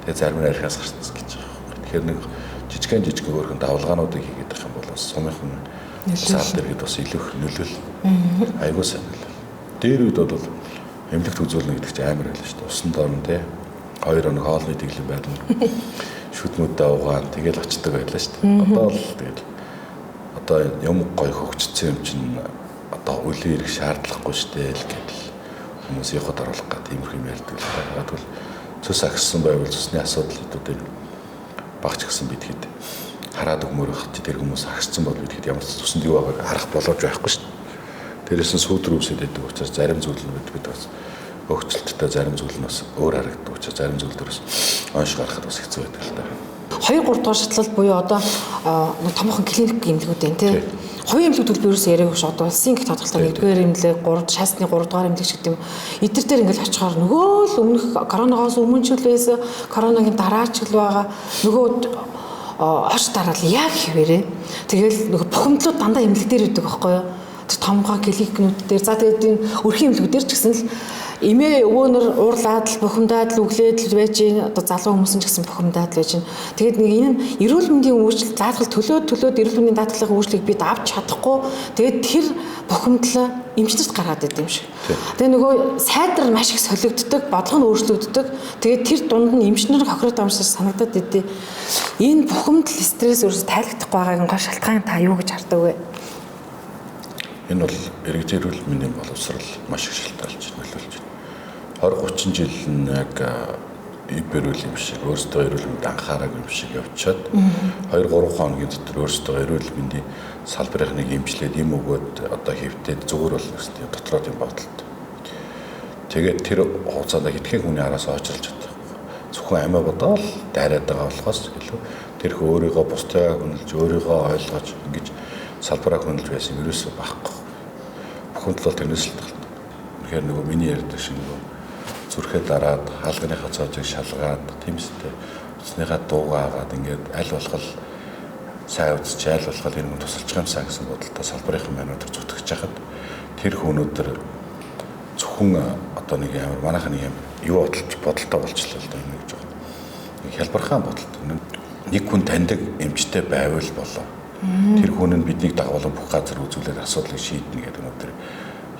Тэгээ зарим нь архиас гарцсан гэж байгаа юм. Тэгэхээр нэг жижигэн өөрхөн давлгаануудыг хийгээд байх юм бол бас сумынхан сар дэргэд бас илүү их нөлөөл. Айгуу сайн нөлөөл. Дээр үед бол эмнэлэгт үзүүлнэ гэдэг чинь амар байл шүү дээ. Усан дорн тий. 2 хоног хоолны дэглэм байлна. Шүдмүүдээ угаан тэгэл очдөг байлаа шүү дээ. Одоо л тэгэл одоо юм гоё хөгжсөн юм чинь одоо өлөө ирэх шаардлагагүй шүү дээ л гэдэл Хүмүүс явахад оруулах гэдэг иймэрхүү юм ярьдаг л та. Яг бол цус агссан байвал цусны асуудлуудыг багч гисэн бид хэд хараад өгмөр байх тэр хүмүүс агссан бол бид хэд ямар ч цуснд юу байгааг харах боломж байхгүй шүү дээ. Дээрээс нь сүүдэр үсэд байдаг учраас зарим зүйл нь бид бас өгчлөлттэй, зарим зүйл нь бас өөр харагддаг учраас зарим зүйл дээр бас онш гаргахад бас хэцүү байдаг л та. 2 3 дугаар шатлал буюу одоо томоохон клиник эмнэлгүүд байна тий. Хувийн эмнэлэг төлбөр ерөөсөө яриаг ш одоо улсын гих тодорхойлолтой 1-р эмнэлэг, 3 шаасны 3 дугаар эмнэлэг шиг юм. Эдгээр дээр ингээл очихоор нөгөө л өмнөх коронавигоос өмнө ч л байсан, коронагийн дараа ч л байгаа. Нөгөө оч дараал яг хэвээрээ. Тэгэл нөгөө бухимдлууд дандаа эмнэлэг дээр өгдөг байхгүй юу? Тэр томгоо клиникнүүд дээр за тэгээд энэ өрхийн эмнэлгүүд дээр ч гэсэн л эмээ өвөөнөр уурлаад л бухимдаад л өглөөд л байж гин, одоо залуу хүмүүс ч гэсэн бухимдаад л байж гин. Тэгээд нэг энэ эрүүл мэндийн үйлчлэл даатгал төлөөд эрүүл мэндийн даатгалын үйлчлэгийг бид авч чадахгүй. Тэгээд тэр бухимдлаа эмчнэрт гаргаад идэв юм шиг. Тэгээд нөгөө сайдар маш их солигддог, бодлого нь өөрчлөгддөг. Тэгээд тэр дунд нь эмчнэр хохироод байгаа юм шиг санагдаад идэв. Энэ бухимдал стресс өөрөөсөө тайлагдахгүй байгаагийн гол шалтгаан та юу гэж хардаг вэ? Энэ бол иргэдийн эрүүл мэндийн боловсрал маш их шалтгаалж нөлөөлж байна. 20 30 жил нь яг эрүүл юм шиг өөрсдөө эрүүл мэнд анхаараагүй юм шиг явчаад 2 3 хоногийн дотор өөрсдөө эрүүл мэндийн салбарынхныг эмчлээд им өгөөд одоо хэвтээд зүгээр болно гэсэн тийм дотроо тийм бодолтой. Тэгээд тэр хугацаанд хэдхэн хүний араас очрлж чадахгүй. Зөвхөн амиа бодоол дайраад байгаа болохоос илүү тэр хөө өөрийгөө бусдаа хүндэлж, өөрийгөө ойлгож ингэж салбараа хүндэлж байсан юм ерөөсөө байхгүй. Бухимдал бол тэрнээс л талтай. Үнэхээр нөгөө миний ярьдаг шиг нөгөө зүрхээ дараад, хаалганыхаа цоожийг шалгаад, тиймстэй утасныхаа дуугаа агаад ингээд аль болох сайн үзчих, аль болох энэ хүн тусалж байгаа юмсан гэсэн бодолтой салбарын маань өнөөдөр зүтгэж хахад тэр хүн өнөөдөр зөвхөн одоо нэг амар манайх нэг юм юу бодолтой болчихлоо л да юм гэж байгаа. Нэг хялбархан бодолтой. Нэг хүн таньдаг эмчтэй байвал болоо. Тэр хүн нь биднийг дагуулan бүх газар үзүүлээд асуудлыг шийднэ гэдэг өнөөдөр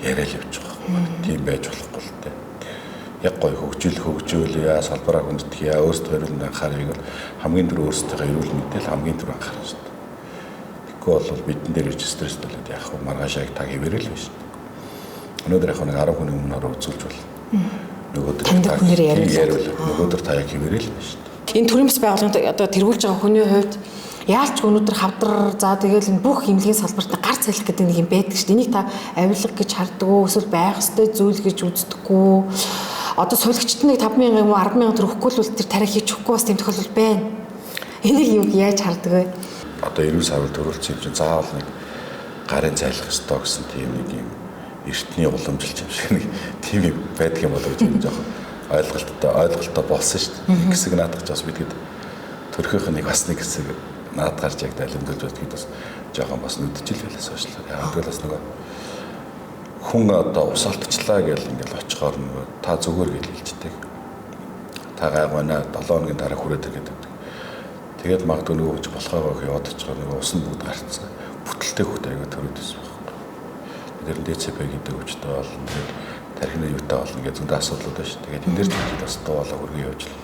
яриа л явж байгаа. Тийм байж болохгүй л дээ. Яг гоё хөгжүүл яа, салбараа хүндэтгэе, өөрсдөө эрүүл мэнд анхаарыг бол хамгийн түрүү өөрсдийнхөө эрүүл мэндэд л хамгийн түрүү анхаарах шүү дээ. Тэгэхгүй бол бидэн дээр ич стресс болоод яах вэ? Маргааш яг та хэвээрэл байна шүү дээ. Өнөөдөр яг нэг 10 хүний өмнө ороо үзүүлж болно. Нөгөөдөр та яриул. Нөгөөдөр та яг хэвээрэл байна шүү дээ. Энэ төрийн бас байгууллагын одоо тэргүүлж байгаа хүний хувьд яалч өнөөдөр хавдар за тэгэл энэ бүх эмнэлгийн салбарт гар салхи гэдэг нэг юм байдаг шүү дээ. Энийг та авилга гэж хардаг уу? Эсвэл байх ёстой зүйл гэж үздэг үү? Одоо сувилагчид нэг 5,000 юм уу 10,000 төгрөг өгөхгүй л тэр тариа хийж өгөхгүй бас тийм тохиолдол байна. Энийг юу яаж хардаг вэ? Одоо эрүүл савл төрүүлсэн юм чинь заавал нэг гарын зайлах ёстой гэсэн тийм нэг юм эртний уламжилч юм шиг нэг тийм юм байдаг юм болов гэж юм жоохон ойлголттой болсон шүү дээ. Нэг хэсэг наадах ч бас бид төрхийнх нь нэг бас нэг хэсэг наад гарч яг далимдуулж бодгийг бас жоохон бас нүдчил байлаа сошиалаар. Яг тэгвэл бас нөгөө хүн одоо ус алдчихлаа гэл ингээл очихоор нөгөө та зүгээр гэл хэлждэг. Та гайгвана 7 хоногийн дараа хүрээд ир гэдэг. Тэгээд магадгүй нөгөө хүч болохоогоо яваад очихоор нөгөө ус нь бүгд гарцсан. Бүтэлтэй хүүхд аягүй төрөөд байсан байхгүй. Тэр нь ДЦП гэдэг өвчтэй болно. Тэгээд тархины юутай болно гэж зөндөө асуудлууд байна шүү. Тэгээд энэ дэр ч бас дуу болоо хөргөн явж л.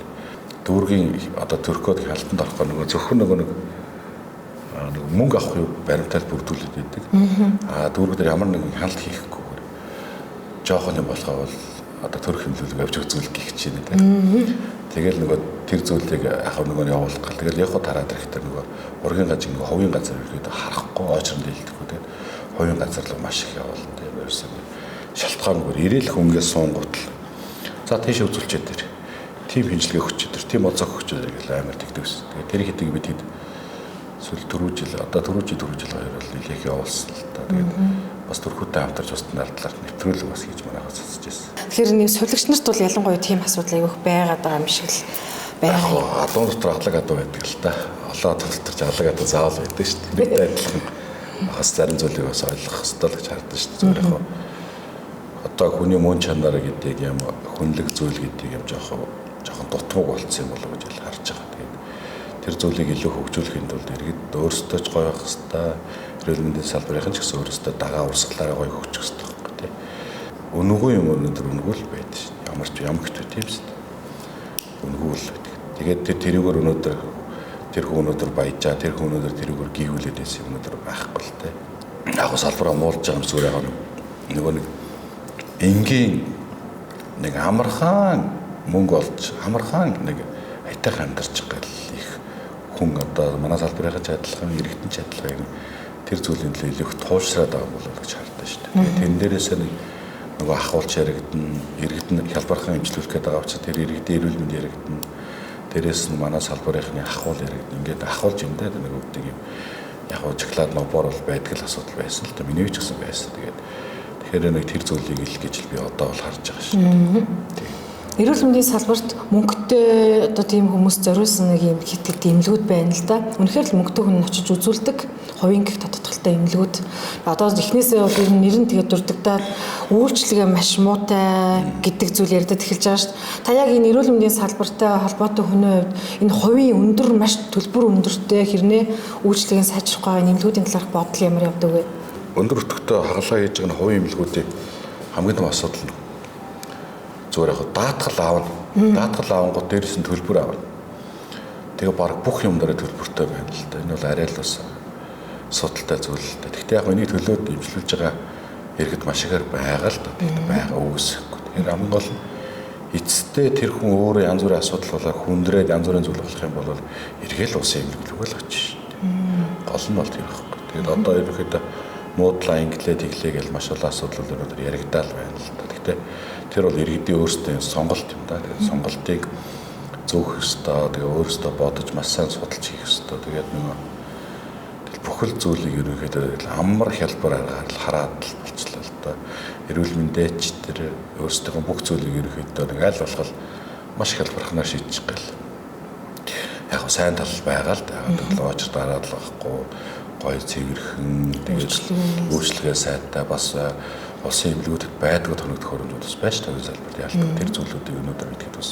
Дүүргийн одоо төрхөд хяналтанд орохгүй нөгөө зөвхөн нөгөө нэг мөнгө авах юу баримтаал бүрдүүлээд байдаг. Аа дүүрэг дээр ямар нэгэн хяналт хийхгүйгээр жоохон юм болохоо бол одоо төрөх хэмлүүлэг авч үзүүлэх гэх чинь тийм. Тэгэл нөгөө тэр зүйлийг яг нөгөө явуулах гал. Тэгэл яг тараад ирэхдээ нөгөө ургийн газар нөгөө хувийн газар ирэхэд харахгүй очрон дэлдэхгүй. Тэгээд хувийн газар руу маш их явуулна тийм. Ерөөсөө шалтгаангүй ирээл хүнгээ суунгуутал. За тийш үзүүлчихэд тэр. Тийм хинжлэгээ өгчөөд тэр. Тийм онцог өгчөөд гэл амар тэгдэг ус. Тэгээд тэр хэдийг бид хэд сүүл түрүү жил одоо түрүү жил хоёр бол нэлээх явуулсан л та. Тэгээд бас төрхүүтэй хамтарч бас талаар нэвтрүүлэг бас хийж манайхаа цацж байсан. Тэгэхээр нэг сувилагч нарт бол ялангуяа тийм асуудал айгүйх байгаад байгаа юм шиг л байгаа. Адуу дотор алаг адуу байдаг л та. Олон адуу дотор ч алаг адуу заавал байдаг шүү дээ. Нэгтэй адилхан бас зарим зүйлийг бас ойлгох ёстой л гэж хардаг шүү дээ. Зүгээр яг одоо хүний мөн чанар гэдэг юм хүнлэг зүйл гэдэг юм жоохон дутмаг болцсон юм болов гэж харж байгаа. Тэгээд тэр зүйлийг илүү хөгжүүлэхийн тулд иргэд өөрсдөө ч гоё байх ёстой. Эрүүл мэндийн салбарын ч гэсэн өөрсдөө дагаа урсгалаараа гоё хөгжих ёстой байхгүй тий. Үнэгүй юм өнөөдөр үнэгүй л байдаг шин. Ямар ч юм гэхдээ тийм шүү дээ. Үнэгүй л байдаг. Тэгээд тэр тэрүүгээр өнөөдөр тэр хүн өнөөдөр баяжаа, тэр хүн өнөөдөр тэрүүгээр гийгүүлээд байсан юм өнөөдөр байхгүй л тий. Яг салбараа муулж байгаа юм зүгээр яг нөгөө нэг энгийн нэг амархан мөнгө олж амархан нэг аятайхан амьдарч гал их хүн одоо манай салбарынхаа ч адилхан, иргэдэн ч адилхан тэр зүйлийн төлөө илүү их туушраад байгаа болов гэж хардсан шүү дээ. Тэгээд тэн дээрээсээ нэг нөгөө ахуулч яригдана, иргэдэн хялбархан эмчлүүлэх гээд байгаа учраас тэр иргэдийн эрүүл мэнд яригдана. Дээрээс нь манай салбарынхны ахуул яригдана. Ингээд ахуулж юм даа нэг үгдэг юм. Яг гоо шоколад нобор бол байдаг л асуудал байсан л та, миний ч гэсэн байсан. Тэгээд тэгэхээр нэг тэр зүйлийг ил гэж би одоо бол харж байгаа шүү дээ. Эрүүл мэндийн салбарт мөнгөтэй одоо тийм хүмүүс зориулсан нэг юм хит хит эмнэлгүүд байна л да. Үнэхээр л мөнгөтэй хүн очиж үзүүлдэг хувийн гих тодтолтой эмнэлгүүд. Одоо эхнээсээ бол ер нь нэр нь тэгээд дурддагдаад үйлчлэгээ маш муутай гэдэг зүйл ярьдад эхэлж байгаа шүү дээ. Та яг энэ эрүүл мэндийн салбартай холбоотой хүний хувьд энэ хувийн өндөр маш төлбөр өндөртэй хэрнээ үйлчлэгийг сайжрах байгаа эмнэлгүүдийн талаарх бодол ямар явдаг вэ? Өндөр өтгөтэй хагалгаа хийж байгаа хувийн эмнэлгүүдийн хамгийн том асуудал нь зүгээр яг даатгал аавна. Даатгал аавангууд дээрээс нь төлбөр аавна. Тэгээ баг бүх юм дээр төлбөртэй байна л да. Энэ бол арай л бас асуудалтай зүйл л да. Гэхдээ яг энийг төлөөд имжлүүлж байгаа иргэд маш ихээр байгаа л да. Тэгэхдээ байгаа үүсэхгүй. Тэгэхээр хамгийн гол нь эцэстээ тэр хүн өөрөө янз бүрийн асуудал болоо хүндрээд янз бүрийн зүйл болох юм бол эргээл усын эмнэлэг рүү л очиж шүү дээ. Гол нь бол тэр байхгүй. Тэгээд одоо ерөнхийдөө муудлаа инглээ тэглээ гэж маш олон асуудлууд өнөөдөр яригдаал байна л да. Гэхдээ тэр бол иргэдийн өөрсдийн сонголт юм да. Тэгээд сонголтыг зөөх ёстой. Тэгээ өөрсдөө бодож маш сайн судалж хийх ёстой. Тэгээд нөгөө бүхэл зүйлийг ерөнхийдөө амар хялбар аргаар л хараад л болчлоо л да. Эрүүл мэндээч тэр өөрсдийнхөө бүх зүйлийг ерөнхийдөө нэг аль болох маш хялбарханаар шийдчих гээл. Яг гоо сайн тал байгаа л да. Яг л очир дараад л байхгүй гоё цэвэрхэн тэгээд үйлчлэгээ сайтай бас улсын эмнэлгүүдэд байдгүй тоног төхөөрөмжүүд бас байж тав залбирт ялдаг. Тэр зүйлүүдийг өнөөдөр мэдхэд бас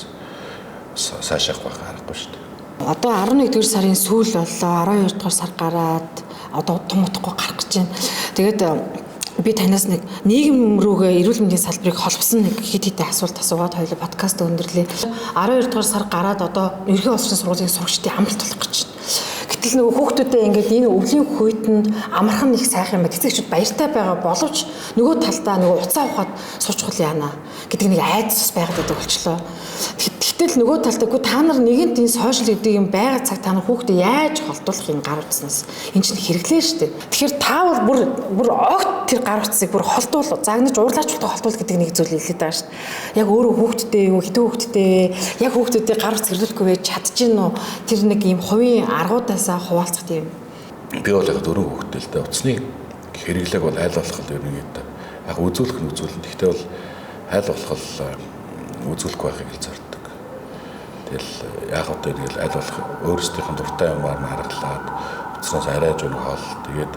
сайшаах байх аргагүй шүү дээ. Одоо 11 дугаар сарын сүүл боллоо. 12 дугаар сар гараад одоо тун утгагүй гарах гэж байна. Тэгээд би танаас нэг нийгэм рүүгээ эрүүл мэндийн салбарыг холбосон нэг хит хитэн асуулт асуугаад хоёулаа подкаст өндөрлөө. 12 дугаар сар гараад одоо ерхий улсын сургуулийн сурагчдын амралт болох гэж байна. Гэтэл нөгөө хүүхдүүдээ ингээд энэ өвлийн хүйтэнд амархан их сайхан юм байна. Эцэгчүүд баяртай байгаа боловч нөгөө талдаа нөгөө уцаа ухаад суучихвал яана гэдэг нэг айдас бас байгаад байдаг болчлоо. Гэтэл нөгөө талдаа үгүй та нар нэгэнт энэ сошиал гэдэг юм байгаа цаг та нар хүүхдээ яаж холдуулах юм гар утснаас энэ чинь хэрэглээ шүү дээ. Тэгэхээр та бол бүр огт тэр гар утсыг бүр холдуул загнаж уурлаач болтоо холдуул гэдэг нэг зүйл хэлээд байгаа шүү дээ. Яг өөрөө хүүхдтэй юу хэдэн хүүхдтэй яг хүүхдүүдээ гар утас хэрэглэхгүй байж чадчихэв үү? Тэр нэг юм хувийн аргуудаасаа хуваалцах тийм. Би бол яг дөрөв хүүхдтэй л дээ. Утасны хэрэглээг бол аль болох ерөнхийдөө яг үзүүлэх нь үзүүлнэ. Гэхдээ бол аль болох үзүүлэхгүй байхыг л зорддог. Тэгэл яг одоо тэгэл аль болох өөрсдийнх нь дуртай юмар нь харгалаад утаснаас арай жоо хоол тэгээд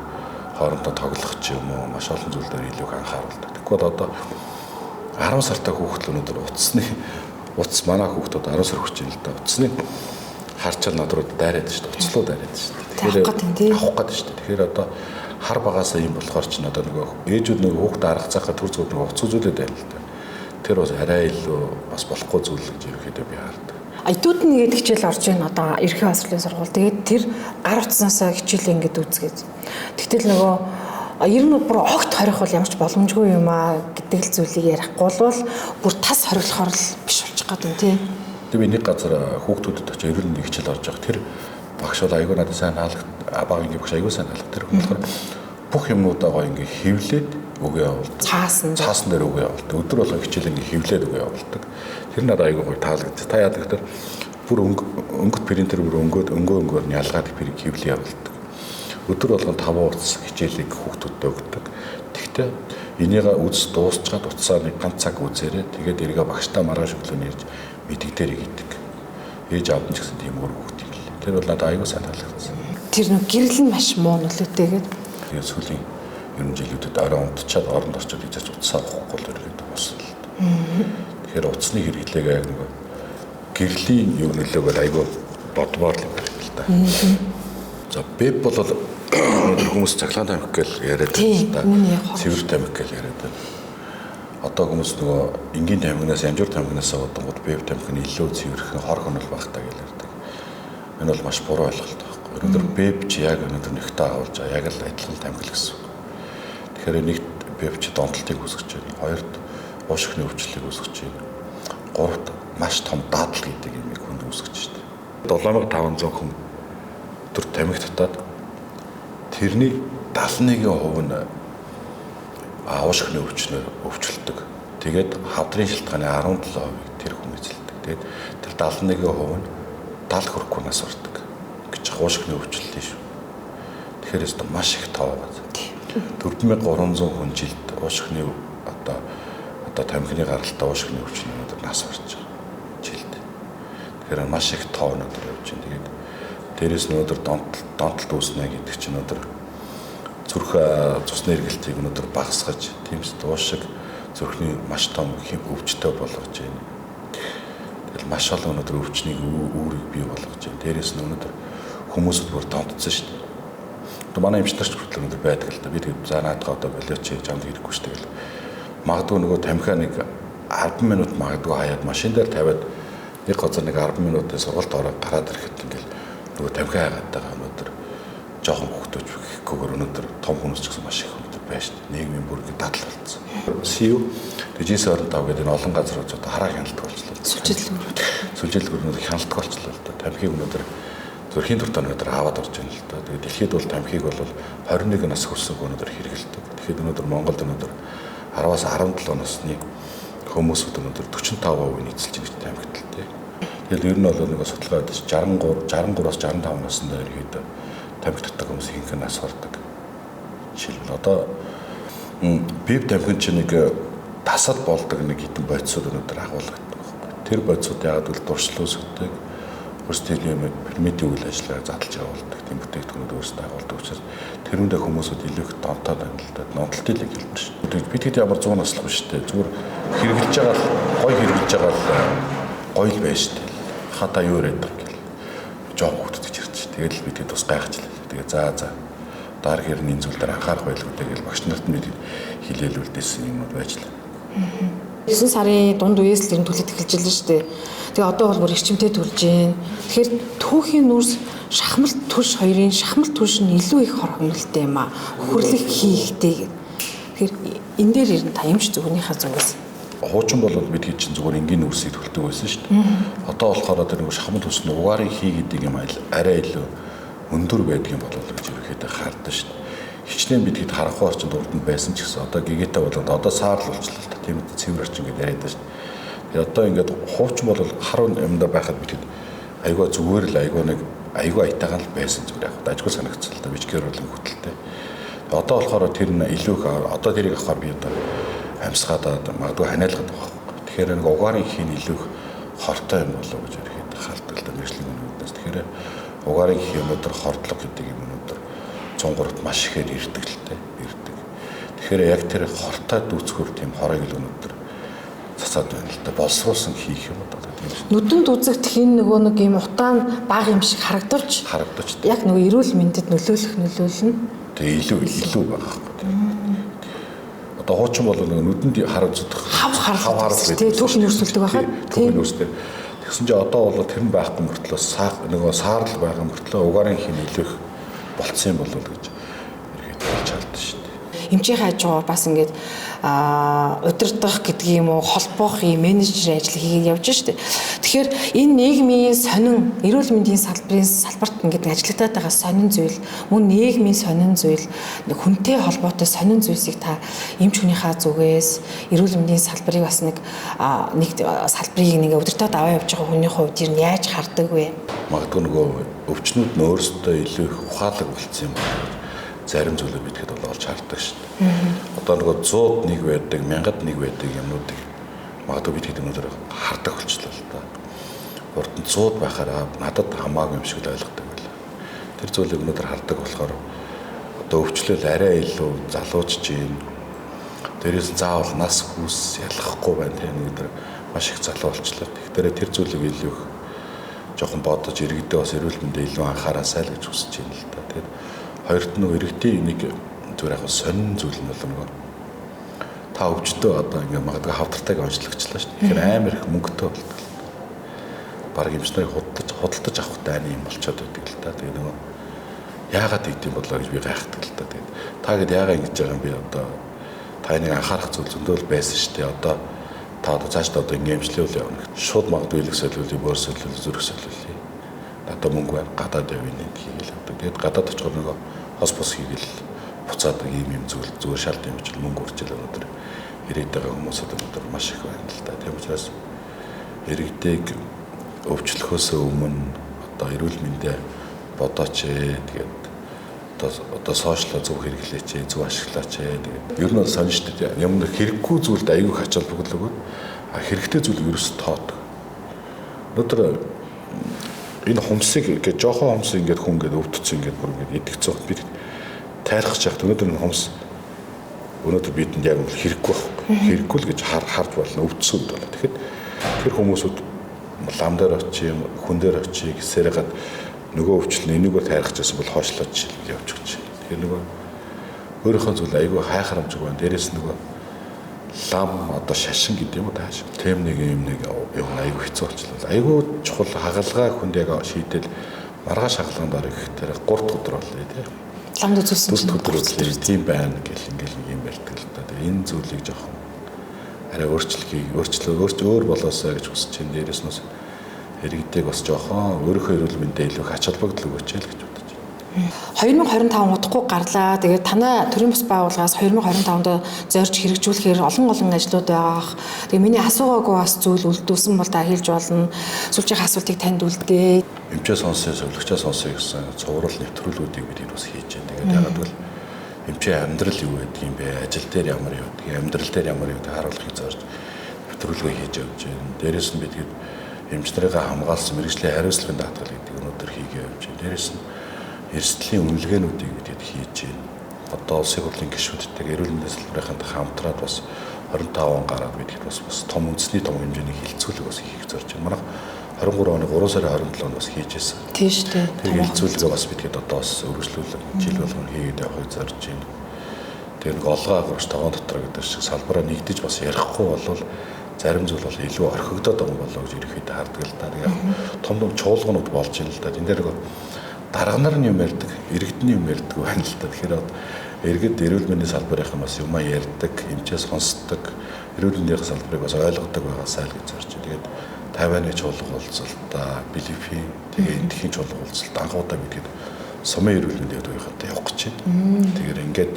хоорондоо тоглох ч юм уу маш олон зүйл дээр илүү их анхааруулдаг. Тэгэхгүй бол одоо 10 сартай хүүхдэл өнөөдөр утасны утас манай хүүхдүүд 10 сар хүрч байна л да. Утасны харчаал над руу дайраад шүү дээ. Уцлуу дайраад шүү дээ. Тэгэхээр авах гээд шүү дээ. Тэгэхээр одоо хар багаасаа юм болохоор ч одоо нөгөө ээжүүд нөгөө хүүхд арга заахаа төр зүг нөгөө уц үзүүлээд байна л да. Тэр бас арай илүү бас болохгүй зүйл гэж ерөнхийдөө би хардаг. Этюд нь гээд хичээл орж ийн одоо ерхий боловсролын сургууль. Тэгээд тэр гар утснаасаа хичээлээ ингээд үзгээд. Тэгтэл нөгөө ер нь бүр огт хорих бол ямар ч боломжгүй юм аа гэдэг л зүйлийг ярихгүй бол бүр тас хориглохоор л биш болчих гээд байна тий. Тэг би нэг газар хүүхдүүдэд очиж эрүүл мэндийн хичээл орж байгаа. Тэр багш бол айгүй надад сайн таалаг, баг ингийн багш айгүй сайн таалаг. Тэр хүн болохоор бүх юмнуудаа гоё ингээ хэвлээд өгөө явуулдаг. Цаасан дээр өгөө явуулдаг. Өдөр болгон хичээл ингээ хэвлээд өгөө явуулдаг. Тэр надад айгүй гоё таалагдчих. Та яадаг тэр бүр өнгөт принтер бүр өнгөд өнгөөр нь ялгаад тэрийг хэвлээ явуулдаг. Өдөр болгон 5 утас хичээлийг хүүхдүүдэд өгдөг. Тэгтээ энийгээ үз дуусчаад утсаа нэг ганц цаг үзээрэй. Тэгээд эргээ багштай маргааш өглөө нэрж мэдэгдэрэй гэдэг. Ээж аав нь ч гэсэн тийм өөр хүүхд юм лээ. Тэр бол надад айгүй сайн таалагдсан. Тэр нэг гэрэл нь маш муу нөлөөтэй гэдэг. Тэгээд сүүлийн ер нь жилүүдэд орой унтчаад оронд орчод хийж утсаа авахгүй л ерөөдөө болсон л. Тэгэхээр утасны хэрэглээг яг нэг гэрлийн юу нөлөөг бол айгүй бодмоор л юм байна л да. За веб бол өнөөдөр хүмүүс цахилгаан тамхи гэж яриад байна л да. Цэвэр тамхи гэж яриад байна. Одоо хүмүүс нөгөө энгийн тамхинаас янжуур тамхинаас бодонгууд веб тамхи нь илүү цэвэрхэн хор хонол багтаа гэж ярьдаг. Энэ бол маш буруу ойлголт байхгүй. Өнөөдөр веб чи яг өнөөдөр нэгтээ агуулж байгаа яг л адилхан тамхи л гэсэн үг. Тэгэхээр нэгт веб чи донтолтыг үүсгэж байна. Хоёрт уушхны өвчлөлийг үүсгэж байна. Гуравт маш том дадал гэдэг юмыг хүнд үүсгэж штэ. 7500 хүн өдөр тамхи татаад тэрний 71% нь уушгины өвчнөр өвчлөлдөг. Тэгээд хавдрын шилтгааны 17%-ыг тэр хүн эзэлдэг. Тэгээд тэр 71% нь 70 хүрэхгүй нас бардаг гэж уушгины өвчлөлт шүү. Тэгэхээр өстө маш их тоо байгаа. 4300 хүн жилд уушгины одоо тамхины гаралтай уушгины өвчнөр өнөөдөр нас барж байгаа жилд. Тэгэхээр маш их тоо өнөөдөр явж байна. Тэгээд дээрээс нь өнөөдөр донтолт үүснэ гэдэг чинь өнөөдөр зүрх цусны эргэлтийг өнөөдөр багасгаж, тиймээс уушиг зүрхний маш том өвчтөй болгож байна. Тэгэл маш олон өнөөдөр өвчнийг үүрийг бий болгож байна. Дээрээс нь өнөөдөр хүмүүсүүд бүр донтцсон шүү дээ. Одоо манай эмчнэрч хүртэл өнөөдөр байдаг л да. Би тэгээд за наадгаа одоо болооч чамд хэрэггүй шүү дээ гэл. Магадгүй нөгөө тамхиа нэг 10 минут магадгүй хаяад машин дээр тавиад нэг газар нэг 10 минутын сургалт ороо гараад ирэхэд ингээл нөгөө тамхи хайгаад байгаа өнөөдөр жоохон хүүхдүүч гэхгүйгээр өнөөдөр том хүмүүс ч гэсэн маш их өнөөдөр байна шүү дээ. Нийгмийн бүр ингэ дадал болсон. CU GC25 гэдэг энэ олон газар одоо хараа хяналтдаг болчихлоо. Сүлжээлгүүр өнөөдөр хяналтдаг болчихлоо л да. Тамхиг өнөөдөр зүрхийн дуртай өнөөдөр аваад орж байна л да. Тэгээд дэлхийд бол тамхиг бол 21 нас хүрсэн өнөөдөр хэрэглэдэг. Тэгэхээр өнөөдөр Монголд өнөөдөр 10-аас 17 насны хүмүүсүүд өнөөдөр 45% эзэлж байгаа гэж тамхиталтай. Тэгэл ер нь бол нэг судалгаа байдаг 63-аас 65 наснд ерөөдөө тамхи татдаг хүмүүс ихэнх нь нас бардаг. Жишээлбэл одоо бие тамхин чинь нэг тасад болдог нэг хитэн бодисууд өнөөдөр агуулгадаг байхгүй. Тэр бодисууд яагаад гэвэл дуршлал үүсгэдэг, өөрсдийн юм примитив үйл ажиллагаа задлж явуулдаг, тийм бүтээгдэхүүнүүд өөрсдөө агуулдаг учраас тэрүүндээ хүмүүсүүд илүү их донтоод байна л да. Нонтолтын л хэлбэр шүү. Тэгээд бид хэд ямар 100 наслах биш үү? Зүгээр хэрэгжилж байгаа л гой хэрэгжилж байгаа л гоё л байж шүү дээ. Хата юу яриад байгаа гэл. Жоох хүүхдүүд гэж ярьж. Тэгэл бид хэд бас гайхчихлаа. Тэгээ за дараа хэрний энэ зүйл дээр анхаарах байлгүй дээ гэл багш нарт нь бид хилээлүүлдээсэн юмуд байж л. 9 сарын дунд үеэс л ер нь түлээд эхэлж байлаа шүү дээ. Тэгээ одоо бол бүр эрчимтэй түлж гин. Тэгэхээр түүхийн нүрс шахмал түлш хоёрын шахмал түлш нь илүү их хор хөнөөлтэй юм аа. Хөхөрлөх хийхтэй гэх. Тэгэхээр энэ дээр ер нь та эмч зүгнийхээ зүгээс хуучин бол бид хэд чинь зүгээр энгийн нүрсийг төлдөг байсан шүү дээ. Одоо болохоор тэр нэг шахмал түлш нь угаарын хий гэдэг юм арай илүү өндөр байдаг юм болов уу гэж ерөнхийдөө хардсан шүү дээ. Хичнээн бид хэд харанхуй орчинд урданд байсан ч гэсэн одоо гэгээтэй болоод одоо саарл болчихлоо л та. Тийм ээ цэвэр орчин гэдээ яриад байна шүү дээ. Тэгээ одоо ингээд хуучин бол харуу юмдаа байхад бид хэд айгүй зүгээр л айгүй нэг айгүй аятайхан л байсан зүгээр яг ажгүй санагдсан л да. Бичгээр бол хөтөлтэй. Одоо болохоор тэр нь илүү их одоо тэрийг авахар би одоо амьсгаад магадгүй ханиалгаад байгаа байхгүй. Тэгэхээр нэг угаарын хийн илүү их хортой юм болов уу гэж ерөнхийдөө хардаг л да мэргэжлийн өнөөдөөс. Тэгэхээр угаарын хий өнөөдөр хордлого гэдэг юм өнөөдөр 103-т маш ихээр ирдэг л дээ. Ирдэг. Тэгэхээр яг тэр хортой дүүцхөр тийм хорыг л өнөөдөр цацаад байна л да. Боловсруулсан хийх юм одоо тийм шүү. Нүдэнд үзэгдэх энэ нөгөө нэг юм утаан баг юм шиг харагдавч яг нөгөө эрүүл мэндэд нөлөөлөх нөлөөлнө. Тэгээ илүү байгаа байхгүй. Одоо хуучин бол нөгөө нүдэнд харагдах хав харагдах тийм түүхийн нүрсэлдэг байхад түүхийн нүрсэлдэг. Тэгсэн чинь одоо бол тэр нь байхгүй мөртлөө нөгөө саарл байгаа мөртлөө угаарын хин илүү их болцсон юм болов уу гэж ерөөд хэлж чаддаг шүү дээ. Эмчийн хажуугаар бас ингээд удирдах гэдэг юм уу, холбоох юм менежер ажил хийгээд явж штэ. Тэгэхээр энэ нийгмийн сонин, эрүүл мэндийн салбарын салбарт ингээд ажиллагдаад байгаа сонин зүйл, мөн нийгмийн сонин зүйл, хүнтэй холбоотой сонин зүйлсийг та эмч хүнийхээ зүгээс эрүүл мэндийн салбарыг бас нэг салбарыг нэг удирдаад аваа явж байгаа хүний хувьд ер нь яаж хардаг вэ? Магадгүй нөгөө өвчнүүд нь өөрсдөө илүү их ухаалаг болсон юм байна. Зарим зүйлээ бид хэд бол олж хардаг шүү дээ. Одоо нөгөө 100-д нэг байдаг, 1000-д нэг байдаг юмнуудыг магадгүй бид хэд өнөөдөр хардаг болчихлоо л да. Урд нь 100-д байхаар надад хамаагүй юм шиг л ойлгодог байлаа. Тэр зүйлийг өнөөдөр хардаг болохоор одоо өвчлөл арай илүү залуучж юм. Дээрээс нь заавал нас хүүс ялгахгүй байна тийм өнөөдөр маш их залуу болчихлоо. Тэгэхээр тэр зүйлийг илүү их жоохон бодож иргэдээ бас эрүүл мэндэ илүү анхаараасай л гэж хүсэж байна л да. Тэгээд хоёрт нь иргэдийн нэг зүгээр яг сонин зүйл нь бол нөгөө та өвчтөө одоо ингээ магадгүй хавтартайг онцлогчлаа шүү дээ. Тэгэхээр амар их мөнгөтэй болдог. Бараг эмч нарыг худалдаж авах дайны юм болчиход байдаг л та. Тэгээ нөгөө яагаад тэгдэм болоо гэж би гайхдаг л та. Тэгээд та гэд яагаад ингэж байгаа юм би одоо та энийг анхаарах зүйл зөндөө л байсан шүү дээ. Одоо Та одоо цаашдаа одоо ингэ эмчлэвэл явна. Шууд магадгүй илэг солиулъя, бөөр солиулъя, зүрх солиулъя. Надад мөнгө байна, гадаад явъя нэг хийгээл явдаг. Тэгээд гадаад очихоор нөгөө хос бус хийгээл буцаад ийм юм зүйл зүгээр шалт юм чил мөнгө үржил өнөөдөр ирээд байгаа хүмүүс өнөөдөр маш их байна л да. Тийм учраас иргэдийг өвчлөхөөс өмнө одоо эрүүл мэндэ бодооч ээ. Тэгээд одоо сошиалаа зөв хэрэглээч ээ, зөв ашиглаач ээ. Тэгээд ер нь бол сонь шүү дээ. Юм нэг хэрэггүй зүйлд аягүй их ач холбогдол өгөөд, а хэрэгтэй зүйл ерөөс тоодог. Өнөөдөр энэ хумсыг ингээд жоохон хумс ингээд хүн ингээд өвдсөн ингээд бүр ингээд идэгцэн би тайлах гэж яхад өнөөдөр энэ хумс өнөөдөр бидэнд яг үл хэрэггүй байхгүй. Хэрэггүй л гэж харж болно, өвдсөн үед болоо. Тэгэхэд тэр хүмүүсүүд лам дээр очие, хүн дээр очие гэсээр гад нөгөө өвчлөл энийгээр тайрах гэсэн бол хойшлоод жишээлбэл явж өгч. Тэгэхээр нөгөө өөрийнхөө зүйл айгүй хайхрамжиг байна. Дээрээс нөгөө лам одоо шашин гэдэг юм уу тааш. Тийм нэг юм нэг юм айгүй хэцүү болчихлоо. Айгүй чухал хагалгаа хүнд яг шийдэл маргааш хагалгаанд орё гэхээр 3 дахь өдөр боллоо тий. Ламд үзүүлсэн чинь 4 өдөр үзлээ. Тийм байна гэл ингээл нэг юм ярьдаг л та. Тэгээ энэ зүйлийг жоохон арай өөрчлөхийг өөрчлөө өөр болоосаа гэж хүсэж байна. Дээрээс нь иргэдийг бас жоохон өөрийнхөө эрүүл мэндэд илүү ач холбогдол өгөөч л гэж бодож байна. 2025 удахгүй гарлаа. Тэгээд танай төрийн бас байгууллагаас 2025-нд зорж хэрэгжүүлэхээр олон олон ажлууд байгаа. Тэгээд миний асуугаагүй бас зүйл үлдүүлсэн бол та хэлж болно. Сүүлчийн асуултыг танд үлдээ. Эмчээ сонсъё, зөвлөгчөө сонсъё гэсэн цуврал нэвтрүүлгүүдийг бид бас хийж байна. Тэгээд ягаад гэвэл эмчээ амьдрал юу гэдэг юм бэ? Ажил дээр ямар юу гэдэг, амьдрал дээр ямар юу гэдэг харуулахыг зорж нэвтрүүлгээ хийж явж байна. Дээрээс нь бид эмч нарыгаа хамгаалсан мэргэжлийн хариуцлагын даатгал гэдэг өнөөдөр хийгээ явж байна. Дээрээс нь эрсдлийн үнэлгээнүүдийг бид хийж байна. Одоо улсын хурлын гишүүдтэйг эрүүл мэндийн салбарынхаа хамтраад бас 25 он гараад бид бас том үндэсний том хэмжээний хилцүүлэг бас хийх зорж байна. Манай 23 оны 3 сарын 27-нд бас хийж байсан. Тийм шүү дээ. Тэр хилцүүлгээ бас бид одоо бас өргөжлүүлэн жил болгон хийгээд явахыг зорж байна. Тэр нэг олгоо агуулж тогоон дотор гэдэг шиг салбараа нэгдэж бас ярихгүй болвол зарим зүйл бол илүү орхигдоод байгаа болоо гэж ерөнхийдөө хардаг л да. Тэгээ том том чуулганууд болж байна л да. Тэн дээр дарга нар нь юм ярьдаг, иргэдний юм ярьдаг байна л да. Тэгэхээр иргэд эрүүл мэндийн салбарынхан бас юмаа ярьдаг, эмчээ сонсдог, эрүүл мэндийн салбарыг бас ойлгодог байгаасай л гэж зорж байна. Тэгээд Тайваны чуулга уулзалтаа, Филиппин, тэгээ Эндхийн чуулга уулзалт анхудаа бид сумын эрүүл мэндийн үеийнхэнтэй явах гэж байна. Тэгэхээр ингээд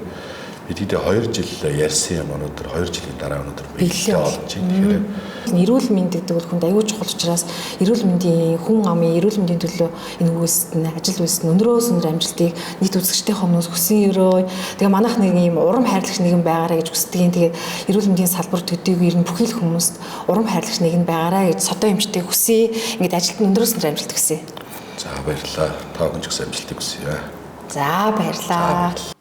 бид 2 жил ярьсан юм өнөөдөр 2 жилийн дараа өнөөдөр бэлээ болж байна. Тэгэхээр эрүүл мэнд гэдэг бол хүнд аюул чухал учраас эрүүл мэндийн хүн амын эрүүл мэндийн төлөө энэ үйлсэд нь ажил үйлсэд нь өндрөөс өндөр амжилтыг нийт үзэгчдийн өмнөөс хүсэн өрөө. Тэгээ манайх нэг юм урам хайрлагч нэгэн байгаарай гэж хүсдэг юм. Тэгээд эрүүл мэндийн салбар төдийгүй ер нь бүхий л хүмүүст урам хайрлагч нэгэн байгаарай гэж содоо эмчтэй хүсье. Ингээд ажилд нь өндрөөс өндөр амжилт хүсье. За баярлалаа. Та бүхэн ч гэсэн амжилтыг хүсье. За баярлалаа.